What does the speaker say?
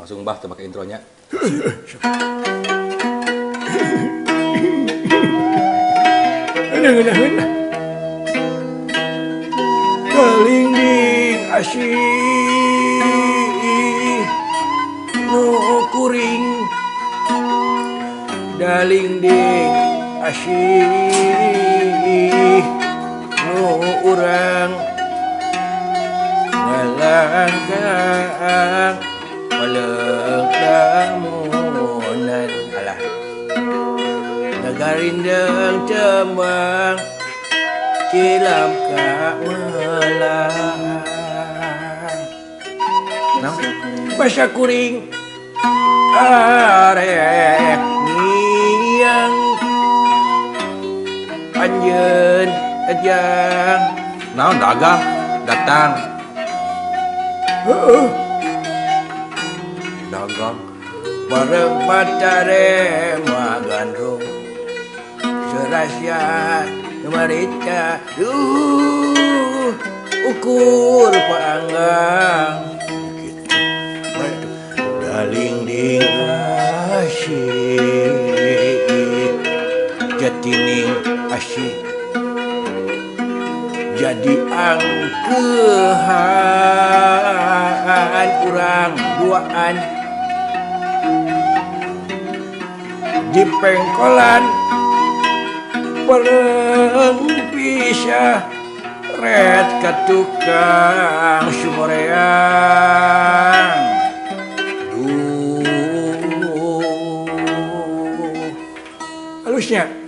Langsung bah teu make intronya. Kalingding asih nu kuring dalingding asih nu urang ngalangkang paleung lamunan alah nagarindeng cemang kilam ka melang basa kuring arek niang anjeun ejang naon dagang datang heeh dagang bareng pacare magandrung serasya marica duh ukur paanggang gitu dalingding asih jatining asih jadi angkehan urang duaan di pengkolan pereng pisah red ke tukang sumoreang duh halusnya.